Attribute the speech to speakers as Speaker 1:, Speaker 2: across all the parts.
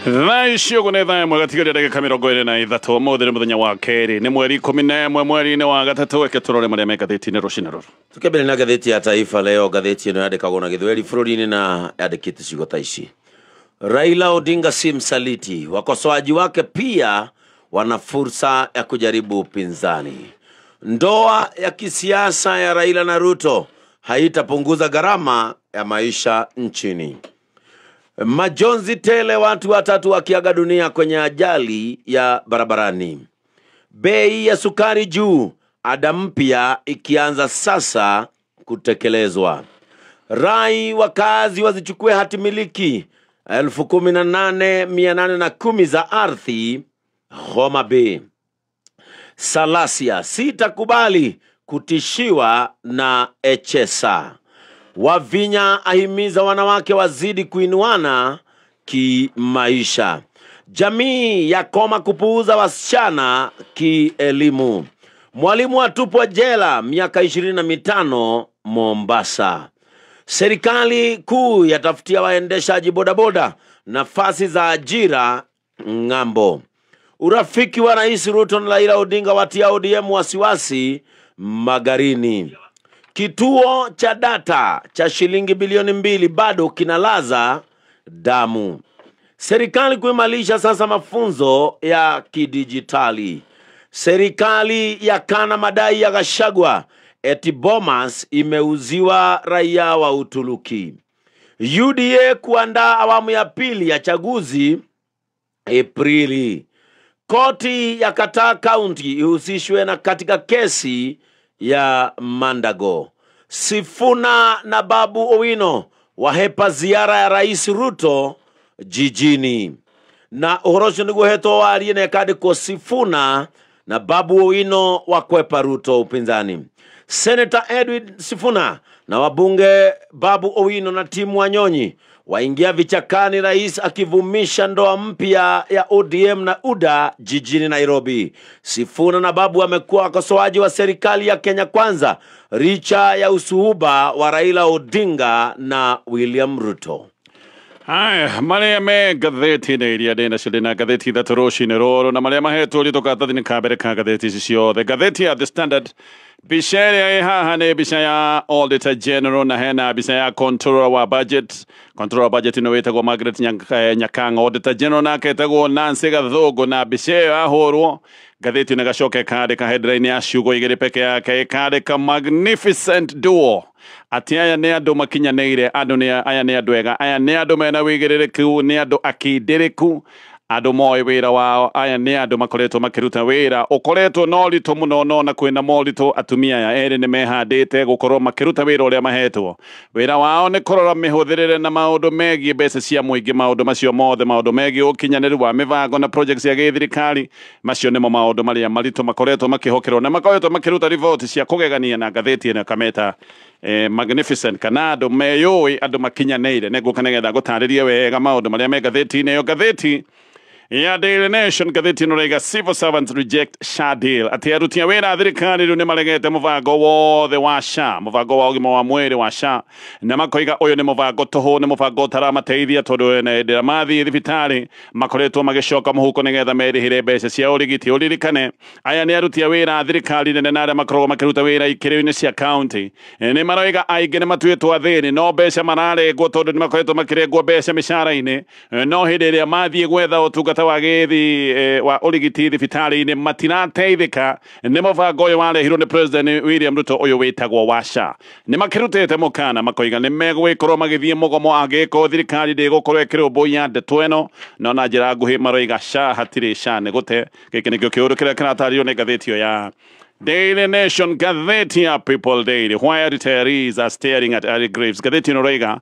Speaker 1: Thaa ici ũguo nĩ thaa ĩmwe gatigaria ndagĩka 23. Ũmũthĩ nĩ mũthenya wa kerĩ, nĩ mweri 11 mweri-inĩ wa gatatũ. Eke tũrore marĩa me ngathĩti-inĩ rũcinĩ rũrũ.
Speaker 2: Tukiambĩrĩria na ngathĩti ya Taifa Leo. Ngathĩti ĩno yandĩkagwo na Gĩthweri bũrũri-inĩ na yandĩkĩte ciugo ta ici: Raila Odinga si msaliti, wakosoaji wake pia wana fursa ya kujaribu upinzani. Ndoa ya kisiasa ya Raila na Ruto haitapunguza gharama ya maisha nchini. Majonzi tele, watu watatu wakiaga dunia kwenye ajali ya barabarani. Bei ya sukari juu, ada mpya ikianza sasa kutekelezwa. Rai wakazi wazichukue hati miliki 18,810 za ardhi Homa Bay. Salasia, sitakubali kutishiwa na Echesa. Wavinya ahimiza wanawake wazidi kuinuana kimaisha. Jamii yakoma kupuuza wasichana kielimu. Mwalimu atupwa jela miaka 25 Mombasa. Serikali kuu yatafutia waendeshaji bodaboda nafasi za ajira ng'ambo. Urafiki wa Rais Ruto na Raila Odinga watia ODM wasiwasi Magarini. Kituo cha data cha shilingi bilioni 2 bado kinalaza damu. Serikali kuimarisha sasa mafunzo ya kidijitali. Serikali yakana madai ya Gachagua eti Bomas imeuziwa raia wa Uturuki. UDA kuandaa awamu ya pili ya chaguzi Aprili. Koti ya kataa kaunti ihusishwe na katika kesi ya Mandago. Sifuna na Babu Owino wahepa ziara ya Rais Ruto jijini. Na ũhoro ũcio nĩguo hetwo warie na ĩkandĩkwo Sifuna na Babu Owino wakwepa Ruto upinzani. Senator Edwin Sifuna na wabunge Babu Owino na Tim Wanyonyi waingia vichakani, rais akivumisha ndoa mpya ya ODM na UDA jijini Nairobi. Sifuna na Babu wamekuwa wakosoaji wa serikali ya Kenya Kwanza licha ya usuhuba wa Raila Odinga na William Ruto.
Speaker 1: Haya, marĩa me ngathĩti-inĩ iria ndĩ nacio, ndĩ na ngathĩti ithatũ rũcinĩ rũrũ, na marĩa mahetwo ũritũ karatathi-inĩ ka mbere ka ngathĩti ici ciothe. Ngathĩti ya The Standard, mbica ĩrĩa ĩ haha nĩ mbica ya Auditor General na hena mbica ya Controller wa Budget. Controller wa Budget nĩ wĩtagwo Margaret Nyakang'a, Auditor General nake etagwo Nancy Gathũngũ, na mbica ĩyo yahũrwo ngathĩti ĩno ĩgacoka ĩkandĩka headline ya ciugo igĩrĩ peke yake, ĩkandĩka "Magnificent Duo", atĩ aya nĩ andũ makinyanĩire, andũ nĩ aya nĩ andũ ega, aya nĩ andũ mena wĩigĩrĩrĩku, nĩ andũ akindĩrĩku, andũ moĩ wĩra wao. Aya nĩ andũ makoretwo makĩruta wĩra ũkoretwo na ũritũ mũno, no na kwĩna moritũ, atumia aya erĩ nĩ mehandĩte gũkorwo makĩruta wĩra ũrĩa mahetwo. Wĩra wao nĩ kũrora mĩhũthĩrĩre na maũndũ megiĩ mbeca cia mũingĩ, maũndũ macio mothe, maũndũ megiĩ ũkinyanĩru wa mĩbango na projects cia gĩthirikari. Macio nĩmo maũndũ marĩa maritũ makoretwo makĩhokerwo, na makoretwo makĩruta riboti cia kũgegania, na ngathĩti ĩno ĩkameta magnificent, kana andũ meyũĩ, andũ makinyanĩire. Nĩngũka nĩgetha ngũtarĩrie wega maũndũ marĩa me ngathĩti-inĩ ĩyo. Ngathĩti ya Daily Nation, ngathĩti ĩno raiga "Civil servants reject SHA deal", atĩ aruti a wĩra a thirikari rĩu nĩ maregete mũbango wothe wa SHA, mũbango wa ũgima wa mwĩrĩ wa SHA, na makoiga ũyũ nĩ mũbango tũhũ, nĩ mũbango ũtaramateithia, tondũ hĩndĩ ĩrĩa mathiĩ thibitarĩ makoretwo magĩcoka mũhuko nĩgetha merĩhĩre mbeca cia ũrigiti. Ũririkane aya nĩ aruti a wĩra a thirikari nene na arĩa makoragwo makĩruta wĩra ikĩrĩo-inĩ cia county. Nĩ maroiga aingĩ nĩ matuĩtwo athĩni, no mbeca mararengwo, tondũ nĩ makoretwo makĩrengwo mbeca mĩcara-inĩ, no hĩndĩ ĩrĩa mathiĩ gwetha ũtungata wa gĩthi wa ũrigiti thibitarĩ-inĩ matirateithĩka nĩ mũbango ũyũ warehirwo nĩ President William Ruto, ũyũ wĩtagwo wa SHA. Nĩ makĩrutĩte mũkana, makoiga nĩ megwĩkorwo magĩthiĩ mũgomo angĩkorwo thirikari ndĩgũkorwo ĩkĩrũmbũiya ndeto ĩno. No na njĩra nguhĩ maroiga SHA hatirĩ, SHA nĩ gũte. Gĩkĩ nĩkĩo kĩũndũ kĩrĩa kĩratarĩrio nĩ ngathĩti ĩyo ya Daily Nation. Ngathĩti ya People Daily, "Why retirees are staring at early graves". Ngathĩti ĩno raiga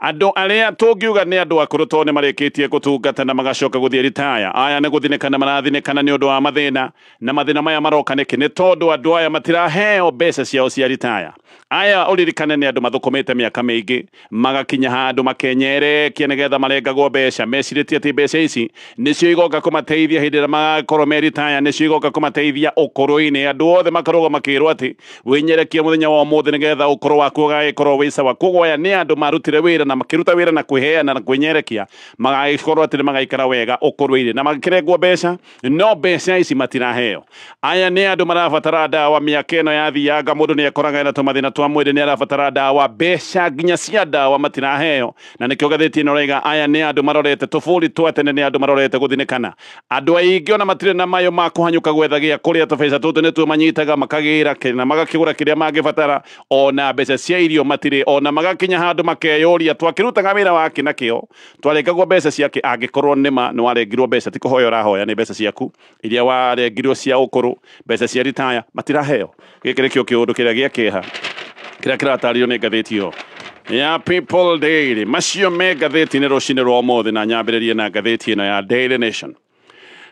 Speaker 1: andũ arĩa tũngiuga nĩ andũ akũrũ, tondũ nĩ marĩkĩtie gũtungata na magacoka gũthiĩ ritaya, aya nĩ gũthinĩkana marathinĩkana nĩ ũndũ wa mathĩna. Na mathĩna maya maroka nĩkĩ? Nĩ tondũ andũ aya matiraheo mbeca ciao cia ritaya. Aya ũririkane nĩ andũ mathũkũmĩte mĩaka mĩingĩ, magakinya handũ makenyerekia nĩgetha marengagwo mbeca, mecirĩtie atĩ mbeca ici nĩcio igoka kũmateithia hĩndĩ ĩrĩa magakorwo me ritaya, nĩcio igoka kũmateithia ũkũrũ-inĩ. Andũ othe makoragwo makĩrwo atĩ wĩnyerekie mũthenya wa ũmũthĩ nĩgetha ũkũrũ waku ũgagĩkorwo wĩ sawa. Koguo aya nĩ andũ marutire wĩra na na makĩruta wĩra na kwĩheana na kwĩnyerekia magagĩkorwo atĩ nĩ magaikara wega ũkũrũ-inĩ na makĩrengwo mbeca, no mbeca ici matiraheo. Aya nĩ andũ marabatara ndawa mĩaka ĩno yathianga, mũndũ nĩ ekoraga ena tũmathĩna twa mwĩrĩ, nĩ arabatara ndawa, mbeca nginya cia ndawa matiraheo. Na nĩkĩo ngathĩti ĩno ĩroiga aya nĩ andũ marorete tũbũri twa tene, nĩ andũ marorete gũthinĩkana. Andũ aingĩ ona matirĩ na mayo ma kũhanyũka gwetha gĩa kũrĩa, tũbeca tũtũ nĩtuo manyitaga makagĩra na magakĩgũra kĩrĩa mangĩbatara, ona mbeca cia irio matirĩ, ona magakinya handũ makeyũria twakĩrutaga wĩra wake na kĩo, twarengagwo mbeca ciake. Angĩkorwo nĩma nĩ warengirwo mbeca, ti kũhoya ũrahoya, nĩ mbeca ciaku iria warengirwo cia ũkũrũ, mbeca cia ritaya matiraheo. Gĩkĩ nĩkĩo kĩũndũ kĩrĩa gĩa kĩeha kĩrĩa kĩratarĩrio nĩ ngathĩti ĩyo ya People Daily. Macio me ngathĩti-inĩ rũcinĩ rwa ũmũthĩ, na nyambĩrĩrie na ngathĩti ĩno ya Daily Nation.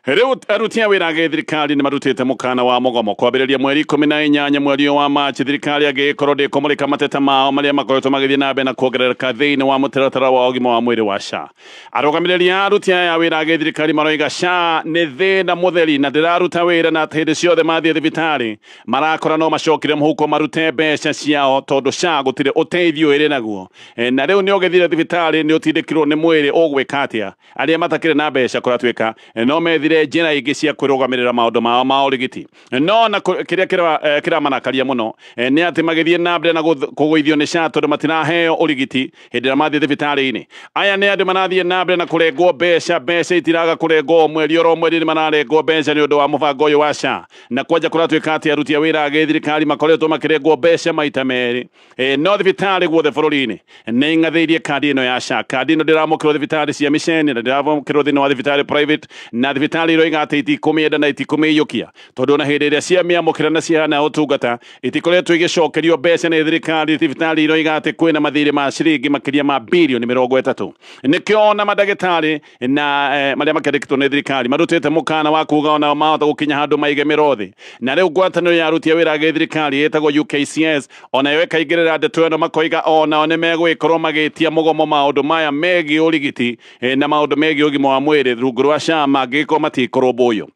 Speaker 1: Rĩu aruti a wĩra a thirikari nĩ marutĩte mũkana wa mũgomo kwambĩrĩria mweri 18 mweri wa Machi. Thirikari angĩgĩkorwo ndĩkũmũrĩka mateta mao marĩa makoretwo magĩthiĩ na mbere na kuongerereka thĩinĩ wa mũtaratara wa ũgima wa mwĩrĩ wa SHA. Arũgamĩrĩri a aruti aya a wĩra a thirikari maroiga SHA nĩ thĩna mũtheri na ndĩraruta wĩra, na hĩndĩ ciothe mathiĩ thibitarĩ marakora no macokire mũhuko marute mbeca ciao tondũ SHA gũtirĩ ũteithio ĩrĩ naguo. Na rĩu nĩ ũgĩthire thibitarĩ nĩ ũtindĩkirwo nĩ mwĩrĩ, ũgwĩka atĩa? Arĩa matakĩrĩ na mbeca kũratuĩka no methire njĩra ingĩ cia kwĩrũgamĩrĩra maũndũ mao ma ũrigiti. No na kĩrĩa kĩramarakaria mũno nĩ atĩ magĩthiĩ na mbere na kũgũithio nĩ SHA tondũ matiraheo ũrigiti hĩndĩ ĩrĩa mathiĩ thibitarĩ-inĩ. Aya nĩ andũ marathiĩ na mbere na kũrengwo mbeca, mbeca itiraga kũrengwo mweri oro mweri, nĩ mararengwo mbeca nĩ ũndũ wa mũbango ũyũ wa SHA. Na kwanja kũratuĩka atĩ aruti a wĩra a gĩthirikari makoretwo makĩrengwo mbeca maita merĩ. No thibitarĩ guothe bũrũri-inĩ nĩ ing'athĩirie kandi ĩno ya SHA. Kandi ĩno ndĩramũkĩrwo thibitarĩ cia mĩceni na ndĩramũkĩrwo thĩinĩ wa thibitarĩ private, na thibitarĩ iroiga atĩ itikũmĩenda na itikũmĩiyũkia tondũ ona hĩndĩ ĩrĩa ciamĩamũkĩra na ciahana ũtungata itikoretwo igĩcokerio mbeca nĩ thirikari. Thibitarĩ iroiga atĩ kwĩna mathirĩ ma ciringi makĩria ma birioni 30. Nĩkĩo ona mandagĩtarĩ na marĩa makĩandĩkĩtwo nĩ thirikari marutĩte mũkana wa kuga onao mahota gũkinya handũ maige mĩro thĩ. Na rĩu ngwatanĩro ya aruti a wĩra a gĩthirikari ĩtagwo UKCS onayo ĩkaingĩrĩra ndeto ĩno, makoiga onao nĩ megũgĩkorwo magĩtia mũgomo maũndũ maya megiĩ ũrigiti na maũndũ megiĩ ũgima wa mwĩrĩ rungu rwa SHA mangĩgĩkorwo matikũrũmbũiyo.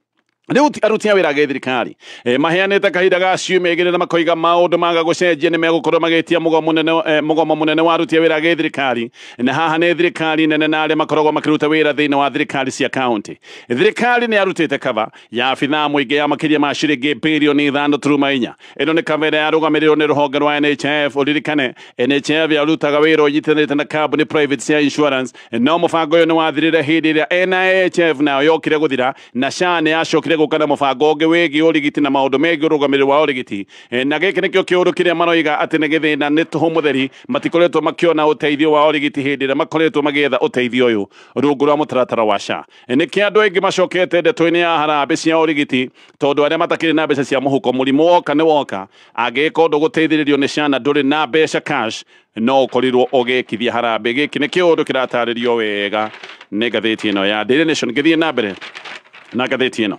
Speaker 1: Rĩu aruti a wĩra a gĩthirikari maheanĩte kahinda ga ciumia igĩrĩ na makoiga maũndũ maga gũcenjia nĩ megũkorwo magĩtia mũgomo mũnene wa aruti a wĩra a gĩthirikari. Na haha nĩ thirikari nene na arĩa makoragwo makĩruta wĩra thĩinĩ wa thirikari cia kaunti. Thirikari nĩ yarutĩte kaba ya abithaa mũingĩ ya makĩria ma ciringi birioni 5.4. Ĩno nĩ kaba ĩrĩa yarũgamĩrĩirwo nĩ rũhonge rwa NHIF. Ũririkane NHIF yarutaga wĩra ũnyitanĩte na kambuni private cia insurance, no mũbango ũyũ nĩ wathirire hĩndĩ ĩrĩa NHIF nayo yokire gũthira na SHA nĩ yacokire gũka na mũbango ũngĩ wĩgiĩ ũrigiti na maũndũ megiĩ ũrũgamĩrĩri wa ũrigiti. Na gĩkĩ nĩkĩo kĩũndũ kĩrĩa maroiga atĩ nĩ gĩthĩna nĩ tũhũ mũtheri, matikoretwo makĩona ũteithio wa ũrigiti hĩndĩ ĩrĩa makoretwo magĩetha ũteithio ũyũ rungu rwa mũtaratara wa SHA. Nĩkĩo andũ aingĩ macokete ndeto-inĩ ya harambĩ cia ũrigiti tondũ arĩa matakĩrĩ na mbeca cia mũhuko, mũrimũ woka nĩ woka, angĩgĩkorwo ndũgũteithĩrĩrio nĩ SHA na ndũrĩ na mbeca cash, no ũkorirwo ũgĩkithia harambĩ. Gĩkĩ nĩ kĩũndũ kĩratarĩrio wega nĩ ngathĩti ĩno ya Daily Nation. Ngĩthiĩ na mbere na ngathĩti ĩno,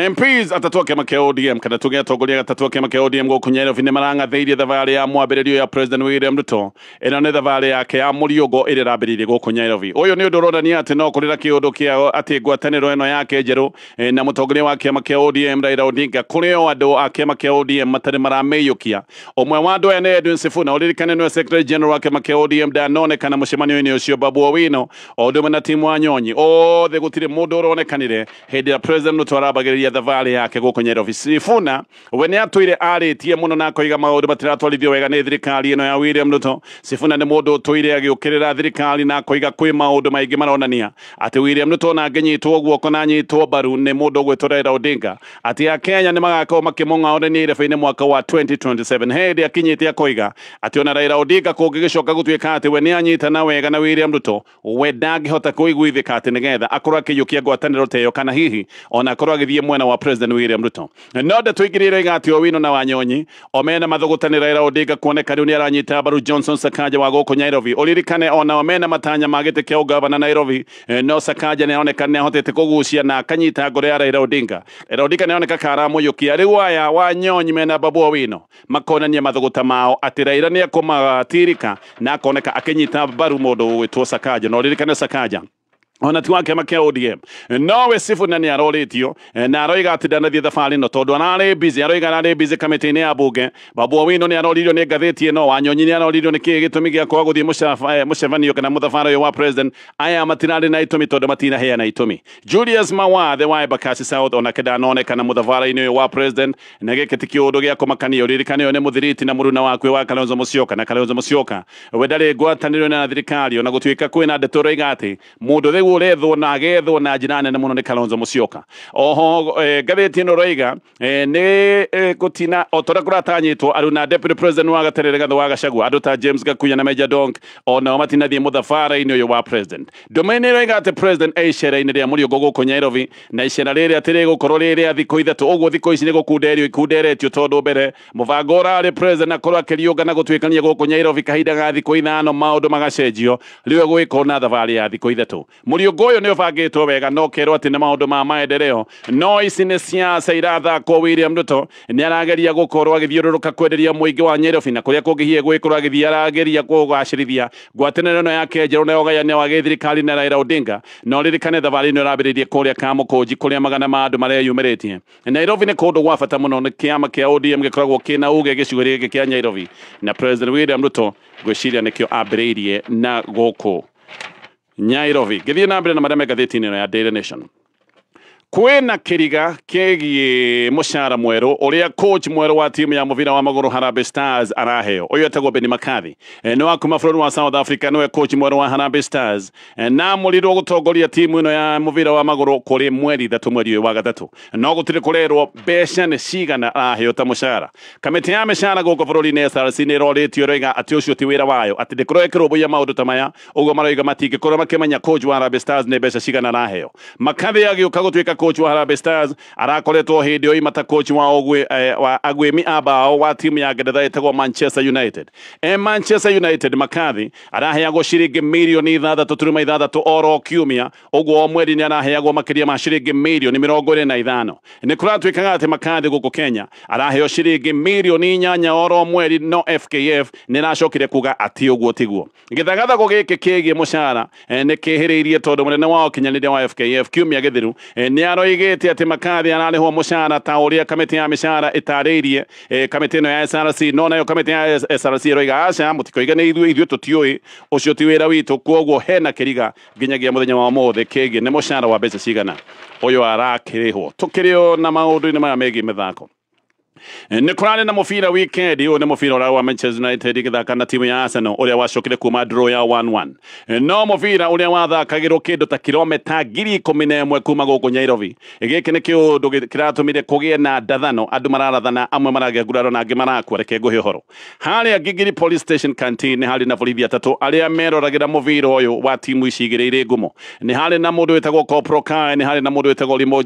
Speaker 1: MPs atatũ a kĩama kĩa ODM kana tuge atongoria atatũ a kĩama kĩa ODM gũkũ Nairobi nĩ marang'athĩirie thabarĩ ya mwambĩrĩrio ya President William Ruto. Ĩno nĩ thabarĩ yake ya mũriũngo ĩrĩa ĩrambĩrĩirie gũkũ Nairobi. Ũyũ nĩ ũndũ ũronania atĩ no kũrĩ na kĩũndũ kĩa atĩ ngwatanĩro ĩno yake njerũ na mũtongoria wa kĩama kĩa ODM Raila Odinga, kũrĩ o andũ a kĩama kĩa ODM matarĩ maramĩiyũkia. Ũmwe wa andũ aya nĩ Edwin Sifuna, ũririkane nĩwe Secretary General wa kĩama kĩa ODM, ndanonekana mũcemanio-inĩ ũcio. Babu Owino o ũndũ ũmwe na Tim Wanyonyi, othe gũtirĩ mũndũ ũronekanire hĩndĩ ĩrĩa President Ruto arambagĩrĩria thabarĩ yake gũkũ Nairobi. Sifuna we nĩ atũire arĩtie mũno na akoiga maũndũ matiratwarithio wega nĩ thirikari ĩno ya William Ruto. Sifuna nĩ mũndũ ũtũire agĩũkĩrĩra thirikari na akoiga kwĩ maũndũ maingĩ maronania atĩ William Ruto ona angĩnyitwo guoko na anyitwo mbaru nĩ mũndũ ũgwĩtwo Raila Odinga, atĩ Akenya nĩ magakorwo makĩmũng'aũrania irebe-inĩ mwaka wa 2027. Hĩndĩ akinyĩte akoiga atĩ ona Raila Odinga kũngĩgĩcoka gũtuĩka atĩ we nĩ anyitana wega na William Ruto, we ndangĩhota kũiguithĩka atĩ nĩgetha akorwo akĩiyũkia ngwatanĩro ta ĩyo kana hihi ona akorwo agĩthiĩ mwena wa President William Ruto. No ndeto ingĩ iroiga atĩ Owino na Wanyonyi o mena mathũgũta nĩ Raila Odinga kuoneka rĩu nĩ aranyita mbaru Johnson Sakaja wa gũkũ Nairobi. Ũririkane onao mena matanya ma gĩtĩ kĩa ũgavana Nairobi, no Sakaja nĩ aroneka nĩ ahotete kũgucia na akanyita ngoro ya Raila Odinga. Raila Odinga nĩ aroneka karamũiyũkia. Rĩu aya Wanyonyi mena Babu Owino makonania mathũgũta mao atĩ Raila nĩ ekũmatirika na akoneka akĩnyita mbaru mũndũ ũgwĩtwo Sakaja. Na ũririkane Sakaja Ona ti wa kĩama kĩa ODM. Nowe Sifuna nĩ arorĩtio na aroiga atĩ ndanathiĩ thabarĩ ĩno tondũ ararĩ busy, aroiga ararĩ busy kamĩtĩ-inĩ ya bunge. Babu Owino nĩ aroririo nĩ ngathĩti ĩno, Wanyonyi nĩ aroririo nĩ kĩĩ gĩtũmi gĩa kwaga gũthiĩ mũcemanio kana mũthabara ũyũ wa president. Aya matirarĩ na itũmi tondũ matinaheana itũmi. Julius Mawathe wa Embakasi South onake ndanonekana mũthabara-inĩ ũyũ wa president, na gĩkĩ ti kĩũndũ gĩa kũmakania. Ũririkane ũyũ nĩ mũthiriti na mũruna wakwe wa Kalonzo Musyoka, na Kalonzo Musyoka we ndarĩ ngwatanĩro na thirikari, ona gũtuĩka kwĩna ndeto ĩroiga atĩ mũndũ rĩu ũrethwo na agethwo na njĩra nene mũno nĩ Kalonzo Musyoka. Oho ngathĩti ĩno ĩroiga nĩ gũtina o ta ũrĩa kũratanyĩtwo aruna deputy president wa gatere Rigathĩ wa Gachagua, andũ ta James Gakuya na Major Donk onao matinathiĩ mũthabara-inĩ ũyũ wa president. Domain ĩroiga atĩ president e icera-inĩ rĩa mũriũngũ gũkũ Nairobi, na icera rĩrĩ atĩ rĩgũkorwo rĩ rĩa thikũ 3. Ũguo thikũ ici nĩ gũkunderio ikunderetio tondũ mbere mũbango ũrarĩ president akorwo akĩriũnga na gũtuĩkania gũkũ Nairobi kahinda ga thikũ 5, maũndũ magacenjio rĩu egũgĩkorwo na thabarĩ ya thikũ 3. Mũriũngũ ũyũ nĩ ũbangĩtwo wega no kerwo atĩ nĩ maũndũ ma maendeleo, no ici nĩ siasa irathakwo. William Ruto nĩ arageria gũkorwo agĩthiũrũrũka kwenderia mũingĩ wa Nairobi na kũrĩa kũngĩ hihi egũgĩkorwo agĩthiĩ arageria kũgacĩrithia ngwatanĩro ĩno yake njerũ na ũgayania wa gĩthirikari na Raila Odinga. Na ũririkane thabarĩ ĩno ĩrambĩrĩirie kũrĩa Kamũkũnji kũrĩa magana ma andũ mareyumĩrĩtie. Nairobi nĩ kũndũ gwa bata mũno, nĩ kĩama kĩa ODM gĩkoragwo kĩna uge gĩcigo gĩkĩ kĩa Nairobi, na President William Ruto ngwĩciria nĩkĩo ambĩrĩirie na gũkũ Nairobi. Ngĩthiĩ na mbere na marĩa me ngathĩti-inĩ ĩno ya Daily Nation, kwĩna kĩriga kĩgiĩ mũcara mwerũ ũrĩa coach mwerũ wa timu ya mũbira wa magũrũ Harambee Stars araheo. Ũyũ etagwo Benni McCarthy, nĩ wa kuma bũrũri wa South Africa, nĩwe coach mwerũ wa Harambee Stars, na amũrirwo gũtongoria timu ĩno ya mũbira wa magũrũ kũrĩ mweri 3 mweri ũyũ wa gatatũ, no gũtirĩ kũrerwo mbeca nĩ cigana araheo ta mũcara. Kamĩtĩ ya mĩcara gũkũ bũrũri-inĩ SRC nĩ ĩrorĩtio, ĩroiga atĩ ũcio ti wĩra wayo, atĩ ndĩkorwo ĩkĩrũmbũiya maũndũ ta maya. Ũguo maroiga matingĩkorwo makĩmenya coach wa Harambee Stars nĩ mbeca cigana araheo. McCarthy agĩũka gũtuĩka coach wa Harambee Stars arakoretwo hĩndĩ ĩyo imata coach wa ogwe wa agwĩmi a bao wa timu ya Ngeretha ĩtagwo Manchester United. Manchester United McCarthy araheagwo ciringi mirioni 6.6 oro kiumia, ũguo o mweri nĩ araheagwo makĩria ma ciringi mirioni 25. Nĩ kũratuĩkaga atĩ McCarthy gũkũ Kenya araheo ciringi mirioni 8 oro mweri, no FKF nĩ ĩracokire kuga atĩ ũguo tiguo. Gĩthagathago gĩkĩ kĩgiĩ mũcara nĩ kĩhĩrĩirie tondũ mũnene wa ũkinyanĩria wa FKF kiumia gĩthiru nĩ aroigĩte atĩ McCarthy ararĩhwo mũcara ta ũrĩa kamĩtĩ ya mĩcara ĩtarĩirie, kamĩtĩ ĩno ya SRC, no nayo kamĩtĩ ya SRC ĩroiga aca, mũtikoiga nĩ ithuĩ, ithuĩ tũtiũĩ, ũcio ti wĩra witũ. Kwoguo hena kĩriga nginyagia mũthenya wa ũmũthĩ kĩgiĩ nĩ mũcara wa mbeca cigana ũyũ arakĩrĩhwo. Tũkĩrĩ na maũndũ-inĩ maya megiĩ mĩthako, nĩ kũrarĩ na mũbira weekend. Ũyũ nĩ mũbira ũrĩa wa Manchester United ĩgĩthaka na timu ya Arsenal ũrĩa wacokire kuma draw ya 1-1, no mũbira ũrĩa wathakagĩrwo kĩndũ ta kilomita 11,000 kuma gũkũ Nairobi. Gĩkĩ nĩ kĩũndũ kĩratũmire kũgĩe na ndathano, andũ mararathana, amwe maragĩa nguraro na angĩ marakua. Reke ngũhe ũhoro. Harĩa Gigiri Police Station canteen nĩ harĩ na borithi 3 arĩa meroragĩra mũbira ũyũ wa timu ici igĩrĩ irĩ ngumo. Nĩ harĩ na mũndũ wĩtagwo Corporal Kai, nĩ harĩ na mũndũ wĩtagwo Limo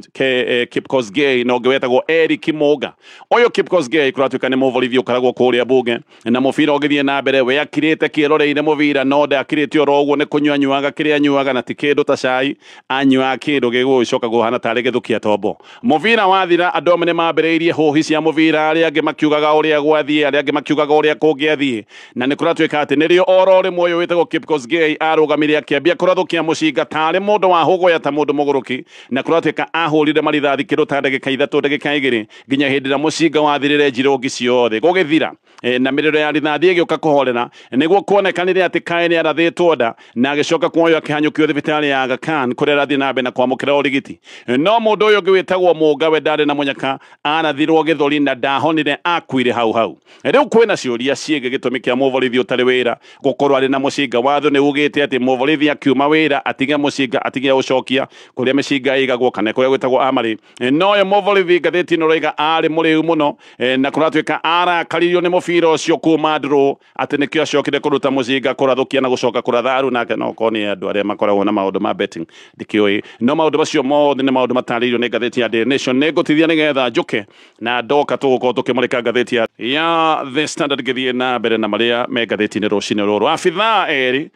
Speaker 1: Kipkosgei na ũngĩ wĩtagwo Eric Moga. Ũyũ Kipkosgei kũratuĩka nĩ mũborithi ũkoragwo kũrĩa bunge, na mũbira ũgĩthiĩ na mbere we akirĩte kĩroreire mũbira, no ndakirĩte oro ũguo, nĩ kũnyua anyuaga kĩrĩa anyuaga, na ti kĩndũ ta cai, anyuaga kĩndũ gĩgũcoka kũhana tarĩ gĩthũkia tombo. Mũbira wathira andũ amwe nĩ mambĩrĩirie hũhi cia mũbira, arĩa angĩ makiugaga ũrĩa gwathiĩ, arĩa angĩ makiugaga ũrĩa kũngĩathiĩ, na nĩ kũratuĩka atĩ nĩrĩo oro rĩmwe ũyũ wĩtagwo Kipkosgei arũgamire akĩambia kũrathũkia mũcinga tarĩ mũndũ wa hũgũya ta mũndũ mũgũrũki, na kũratuĩka ahũrire marithathi kĩndũ ta ndagĩka 3 ndagĩka 2 nginya hĩndĩ ĩrĩa mũcinga wathirire njirũngi ciothe gũgĩthira, na mĩrĩro ya rithathi ĩgĩũka kũhorera nĩguo kuonekanire atĩ Kai nĩ arathĩtwo nda, na agĩcoka kuoywo akĩhanyũkio thibitarĩ ya Aga Khan kũrĩa arathiĩ na mbere na kwamũkĩra ũrigiti. No mũndũ ũyũ ũngĩ wĩtagwo Mũnga we ndarĩ na mũnyaka, arathirwo gĩthũri na ndahonire, akuire hau hau. Rĩu kwĩna ciũria ciĩgiĩ gĩtũmi kĩa mũborithi ũtarĩ wĩra gũkorwo arĩ na mũcinga. Watho nĩ ugĩte atĩ mũborithi akiuma wĩra atige mũcinga, atige ũcokia kũrĩa mĩcinga ĩigagwo kana kũrĩa gwĩtagwo amarĩ. No ũyũ mũborithi ngathĩti ĩno ĩroiga arĩ mũrĩu mũno, na kũratuĩka arakaririo nĩ mũbira ũcio kuma draw, atĩ nĩkĩo acokire kũruta mũcinga kũrathũkia na gũcoka kũratha aru nake. No korwo nĩ andũ arĩa makoragwo na maũndũ ma betting ndikĩũĩ, no maũndũ macio mothe nĩ maũndũ matarĩirio nĩ ngathĩti ya Daily Nation. Nĩ ngũtithia nĩgetha njũke na ndoka tũgũkorwo tũkĩmũrĩka ngathĩti ya Ya The Standard gĩthiĩ na mbere na marĩa me ngathĩti-inĩ rũcinĩ rũrũ. Abithaa erĩ,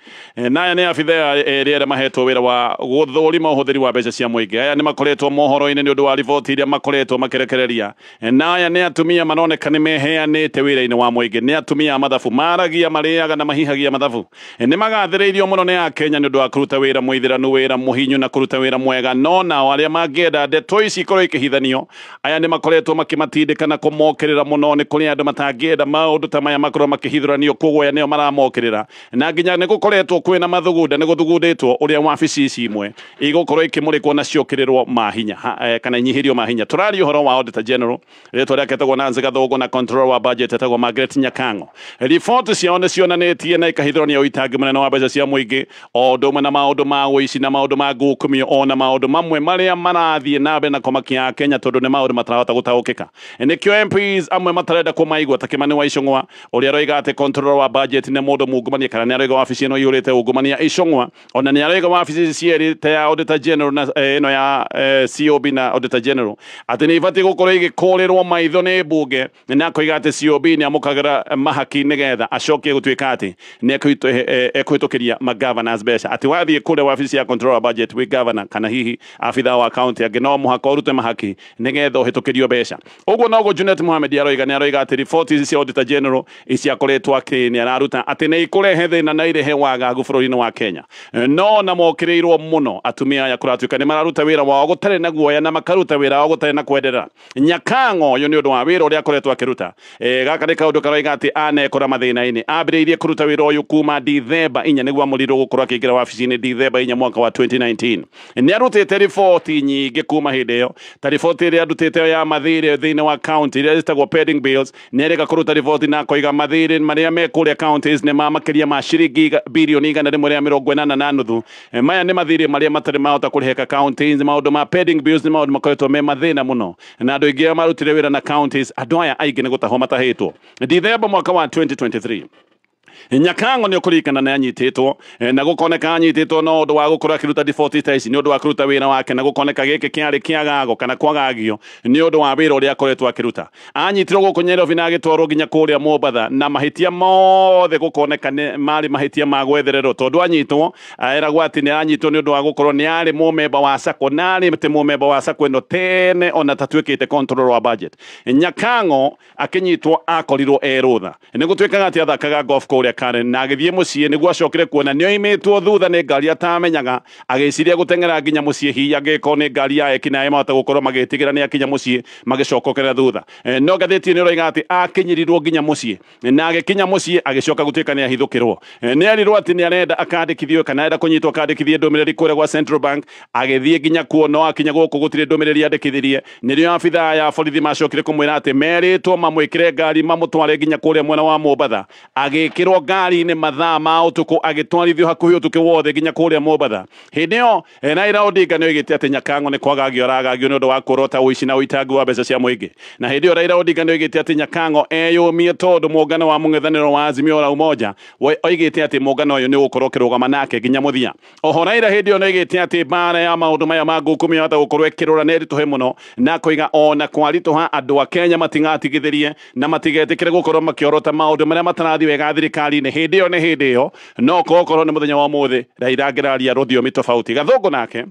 Speaker 1: naya nĩ abithaa erĩ arĩa mahetwo wĩra wa gũthũrima ũhũthĩri wa mbeca cia mũingĩ. Aya nĩ makoretwo mohoro-inĩ nĩ ũndũ wa riboti iria makoretwo makĩrekereria. Naya nĩ atumia maroneka nĩ meheanĩte wĩra-inĩ wa mũingĩ. Nĩ atumia a mathabu, maragia, marĩaga na mahihagia mathabu. Nĩ magathĩrĩirio mũno nĩ Akenya nĩ ũndũ wa kũruta wĩra mũithĩranu, wĩra mũhinyu na kũruta wĩra mwega. No nao arĩa mangĩenda ndeto ici ikorwo ikĩhithanio, aya nĩ makoretwo makĩmatindĩka na kũmokĩrĩra mũno. Nĩ kũrĩ andũ matangĩenda maũndũ ta maya makorwo makĩhithũranio, koguo aya nĩo maramokĩrĩra. Na nginya nĩ gũkoretwo kwĩna mathugunda, nĩ gũthugundĩtwo ũrĩa wabici ici imwe igũkorwo ikĩmũrĩkwo na ciokĩrĩrwo mahinya, kana inyihĩrio mahinya. Tũraria ũhoro wa Auditor General, rĩtwa rĩake etagwo Nancy Gathũngũ, na Controller wa Budget etagwo Margaret Nyakang'o. Riboti ciao nĩ cionanĩtie na ikahithũrania ũitangi mũnene wa mbeca cia mũingĩ, o ũndũ ũmwe na maũndũ ma ũici na maũndũ ma ngukumio, ona maũndũ mamwe marĩa marathiĩ na mbere na kũmakia Akenya, tondũ nĩ maũndũ matarahota gũtaũkĩka. Nĩkĩo MPs amwe matarenda kũmaigua, ta Kimani wa Ichung'wa ũrĩa aroiga atĩ Controller wa Budget nĩ mũndũ mungumania, kana nĩ aroiga wabici ĩno iyũrĩte ungumania. Ichung'wa ona nĩ aroiga wabici ici cierĩ ta ya Auditor General na ĩno ya COB na Auditor General atĩ nĩ ibatiĩ gũkorwo igĩkũrĩrwo maitho nĩ mbunge, na akoiga atĩ COB nĩ amũkagĩra mahaki nĩgetha acokie gũtuĩka atĩ nĩ ekũhĩtũkĩria magovernors mbeca, atĩ wathiĩ kũrĩa wabici ya Controller wa Budget wĩ governor kana hihi abithaa wa county angĩ, no mũhaka ũrute mahaki nĩgetha ũhĩtũkĩrio mbeca. Ũguo noguo Junet Mohamed aroiga, nĩ aroiga atĩ riboti ici cia Auditor General ici akoretwo akĩ nĩ araruta atĩ nĩ ikũrehe thĩna na irehe wagagu bũrũri-inĩ wa Kenya. No na mokĩrĩirwo mũno atumia aya, kũratuĩka nĩ mararuta wĩra wao gũtarĩ na guoya na makaruta wĩra wao gũtarĩ na kwenderera. Nyakang'o ũyũ nĩ ũndũ wa wĩra ũrĩa akoretwo akĩruta, gaka nĩ kaũndũ karoiga atĩ anekora mathĩna-inĩ. Ambĩrĩirie kũruta wĩra ũyũ kuma Dithemba 4, nĩguo amũrirwo gũkorwo akĩingĩra wabici-inĩ Dithemba 4 mwaka wa 2019. Nĩ arutĩte riboti nyingĩ kuma hĩndĩ ĩyo, ta riboti ĩrĩa arutĩte ya mathirĩ thĩinĩ wa county ĩrĩa ĩtagwo pending bills. Nĩ erĩga kũruta riboti na akoiga mathirĩ marĩa me kũrĩa counties nĩ ma makĩria ma ciringi birioni 180.5. Maya nĩ mathirĩ marĩa matarĩ mahota kũrĩhĩka counties. Maũndũ ma pending bills nĩ maũndũ makoretwo me mathĩna mũno, na andũ aingĩ arĩa marutire wĩra na counties, andũ aya aingĩ nĩ gũtahwo matahĩtwo. Dithemba mwaka wa 2023, Nyakang'o nĩ ũkũririkana nĩ anyitĩtwo, na gũkoneka anyitĩtwo no ũndũ wa gũkorwo akĩruta riboti ta ici, nĩ ũndũ wa kũruta wĩra wake, na gũkoneka gĩkĩ kĩarĩ kĩagago kana kwagagio nĩ ũndũ wa wĩra ũrĩa akoretwo akĩruta. Anyitirwo gũkũ Nairobi na agĩtwarwo nginya kũrĩa Mombatha, na mahĩtia mothe gũkoneka nĩ marĩ mahĩtia ma gwethererwo, tondũ anyitwo eragwo atĩ nĩ aranyitwo nĩ ũndũ wa gũkorwo nĩ arĩ mũmemba wa SACCO, na arĩ tĩ mũmemba wa SACCO ĩno tene ona tatuĩkĩte Controller wa Budget. Nyakang'o akĩnyitwo akorirwo e rũtha, nĩ gũtuĩkaga atĩ athakaga golf kũrĩa Karen, na agĩthiĩ mũciĩ nĩguo acokire kuona nĩ oimĩtwo thutha nĩ ngari atamenyaga, agĩciria gũteng'era nginya mũciĩ, hihi angĩkorwo nĩ ngari ya ekinaĩ mahota gũkorwo magĩtigĩra nĩ akinya mũciĩ magĩcokokera thutha. No ngathĩti nĩ ĩroiga atĩ akinyirirwo nginya mũciĩ, na agĩkinya mũciĩ agĩcoka gũtuĩka nĩ ahithũkĩrwo. Nĩ erirwo atĩ nĩ arenda akandĩkithio kana arenda kũnyitwo akandĩkithie ndũmĩrĩri kũrĩa gwa Central Bank, agĩthiĩ nginya kuo, no akinya gũkũ gũtirĩ ndũmĩrĩri andĩkithirie. Nĩrĩo abithaa ya borithi macokire kũmwĩra atĩ merĩtwo mamwĩkĩre ngari mamũtware nginya kũrĩa mwena wa Mombatha. Agĩkĩrwo ngari-inĩ mathaa ma ũtukũ, agĩtwarithio hakuhĩ ũtukũ wothe nginya kũrĩa Mombatha. Hĩndĩ ĩyo Raila Odinga nĩ oigĩte atĩ Nyakang'o nĩ kwagagio aragagio nĩ ũndũ wa kũrota ũici na ũitangi wa mbeca cia mũingĩ. Na hĩndĩ ĩyo Raila Odinga nĩ oigĩte atĩ Nyakang'o eyũmie, tondũ mũngano wa mũng'ethanĩro wa Azimio la Umoja oigĩte atĩ mũngano ũyũ nĩ ũgũkorwo ũkĩrũgama nake nginya mũthia. Oho Raila hĩndĩ ĩyo nĩ oigĩte atĩ mbara ya maũndũ maya ma ngukumio yahota gũkorwo ĩkĩrũra na ĩritũhe mũno, na akoiga ona kwaritũha andũ a Kenya matigatigithĩrie na matigetĩkĩre gũkorwo makĩorota maũndũ marĩa matarathiĩ wega thirikari-inĩ. Hĩndĩ ĩyo nĩ hĩndĩ ĩyo, no korwo nĩ mũthenya wa ũmũthĩ Raila angĩraria rũthiomi tofauti. Gathũngũ nake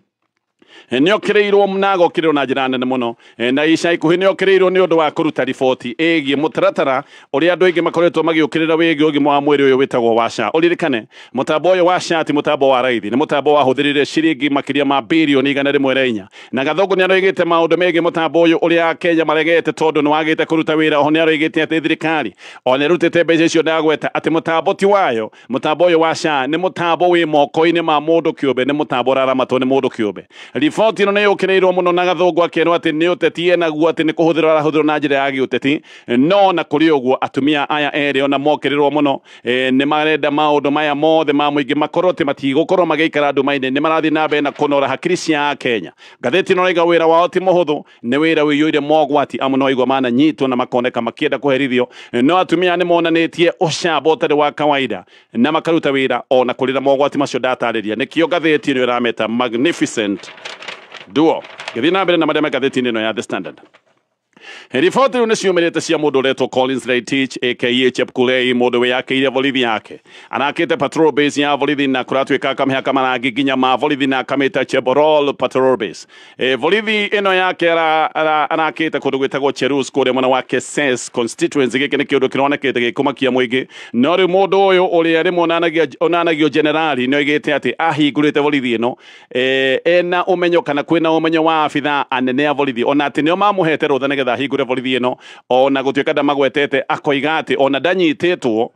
Speaker 1: nĩ okĩrĩirwo na agokĩrĩrwo na njĩra nene mũno, na ica ikuhĩ nĩ okĩrĩirwo nĩ ũndũ wa kũruta riboti ĩgiĩ mũtaratara ũrĩa andũ aingĩ makoretwo magĩũkĩrĩra wĩgiĩ ũgima wa mwĩrĩ ũyũ wĩtagwo wa SHA. Ũririkane mũtambo ũyũ wa SHA ti mũtambo wa raithi, nĩ mũtambo wahũthĩrire ciringi makĩria ma birioni 104. Na Gathũngũ nĩ aroigĩte maũndũ megiĩ mũtambo ũyũ ũrĩa Akenya maregete tondũ nĩ wagĩte kũruta wĩra. Oho nĩ aroigĩte atĩ thirikari ona ĩrutĩte mbeca icio ndagweta atĩ mũtambo ti wayo. Mũtambo ũyũ wa SHA nĩ mũtambo wĩ moko-inĩ ma mũndũ kĩũmbe, nĩ mũtambo ũraramatwo nĩ mũndũ kĩũmbe. Riboti ĩno nĩ yũkĩrĩirwo mũno na Gathũngũ akerwo atĩ nĩ ũteti enaguo, atĩ nĩ kũhũthĩrwo arahũthĩrwo na njĩra ya gĩũteti. No na kũrĩ ũguo atumia aya erĩ ona mokĩrĩrwo mũno, nĩ marenda maũndũ maya mothe ma mũingĩ makorwo atĩ matigũkorwo magĩikara nduma-inĩ, nĩ marathiĩ na mbere na kũnora hakiri cia Kenya. Ngathĩti ĩno ĩroiga wĩra wao ti mũhũthũ, nĩ wĩra ũiyũire mogwati, amu no aigua mananyitwo na makoneka makĩenda kũherithio. No atumia nĩ monanĩtie ũcamba ũtarĩ wa kawaida na makaruta wĩra ona kũrĩ na mogwati macio ndatarĩria. Nĩkĩo ngathĩti ĩno ĩrameta magnificent duo. Gĩthiĩ na mbere na marĩa me ngathĩti-inĩ ĩno ya The Standard. Riboti rĩu nĩ ciumĩrĩte cia mũndũ ũretwo Collins Leitich aka Chepkulei, mũndũ wĩyakĩire borithi yake. Arakĩte patrol base ya borithi na kũratuĩka akamĩhaka marangi nginya ma borithi na akamĩta Cheborol patrol base. Borithi ĩno yake arakĩte kũndũ gwĩtagwo Cherus kũrĩa mwena wa Keses constituency. Gĩkĩ nĩ kĩũndũ kĩronekete gĩkũmakia mũingĩ, no rĩu mũndũ ũyũ ũrĩa rĩmwe onanagio generali nĩ oigĩte atĩ ahingũrĩte borithi ĩno ena ũmenyo kana kwĩna ũmenyo wa abithaa anene a borithi, ona atĩ nĩo mamũhete rũtha nĩgetha ahingũre borithi ĩno, ona gũtuĩka ndamagwetete akoiga atĩ ona ndanyitĩtwo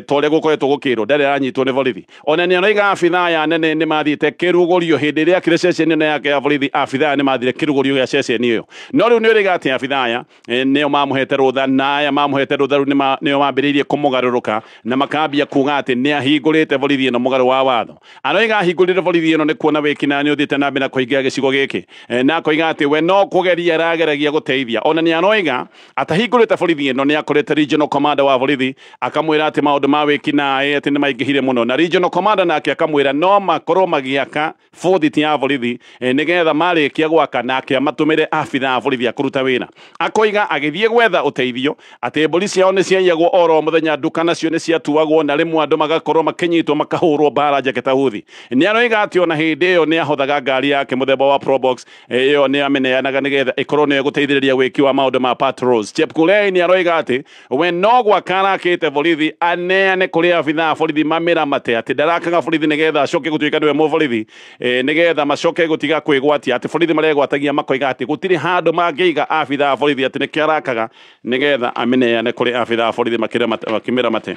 Speaker 1: ta ũrĩa gũkoretwo gũkĩrwo ndarĩ aranyitwo nĩ borithi. Ona nĩ araiga abithaa aya anene nĩ mathiĩte kĩrugũrio hĩndĩ ĩrĩa akire ceceni ĩno yake ya borithi, abithaa aya nĩ mathire kĩrugũrio gĩa ceceni ĩyo. No rĩu nĩ ũrĩga atĩ abithaa aya nĩo mamũhete rũtha, na aya mamũhete rũtha rĩu nĩo mambĩrĩirie kũmũgarũrũka na makambia kuga atĩ nĩ ahingũrĩte borithi ĩno mũgarũ wa watho. Aroiga ahingũrĩte borithi ĩno nĩ kuona wĩkinaĩ nĩ ũthiĩte na mbere na kũingĩra gĩcigo gĩkĩ, na akoiga atĩ we no kũgeria arageragia gũteithia. Ona nĩ aroiga atahingũrĩte borithi ĩno nĩ akorete regional commander wa borithi akamwĩra atĩ maũndũ ma wĩkinaĩ atĩ nĩ maingĩhire mũno, na regional commander nake akamwĩra no makorwo magĩaka bũthiti ya borithi nĩgetha marĩkia gwaka nake amatũmĩre abithaa a borithi a kũruta wĩra. Akoiga agĩthiĩ gwetha ũteithio atĩ mbũri ciao nĩ ciaiyagwo oro mũthenya, nduka nacio nĩ ciatuagwo, na rĩmwe andũ magakorwo makĩnyitwo makahũrwo mbara njeke ta huthi. Nĩ aroiga atĩ ona hĩndĩ ĩyo nĩ ahothaga ngari yake mũthemba wa Probox ĩyo nĩ amĩneanaga nĩgetha ĩkorwo nĩyo ĩgũteithĩrĩria wĩki wa maũndũ ma patrols. Chepkulei nĩ aroiga atĩ we no gwaka arakĩte borithi aneane kũrĩ abithaa borithi mamĩramate atĩ ndarakaga borithi nĩgetha acoke gũtuĩka nĩwe mũborithi, nĩgetha macoke gũtiga kwĩgwatia atĩ borithi maregwatagia makoiga atĩ gũtirĩ handũ mangĩiga abithaa borithi atĩ nĩkĩo arakaga nĩgetha amĩneane kũrĩ abithaa borithi makĩmĩramate.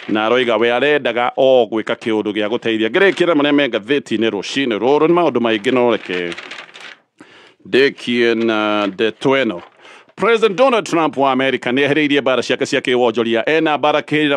Speaker 1: Na aroiga we arendaga o gwĩka kĩũndũ gĩa gũteithia. Ngĩrĩkĩra marĩa me ngathĩti-inĩ rũcinĩ rũrũ nĩ maũndũ maingĩ, no reke ndĩkie na ndeto ĩno. President Donald Trump wa America nĩ ehereirie mbara ciake cia kĩwonjoria, ena mbara kĩrĩ na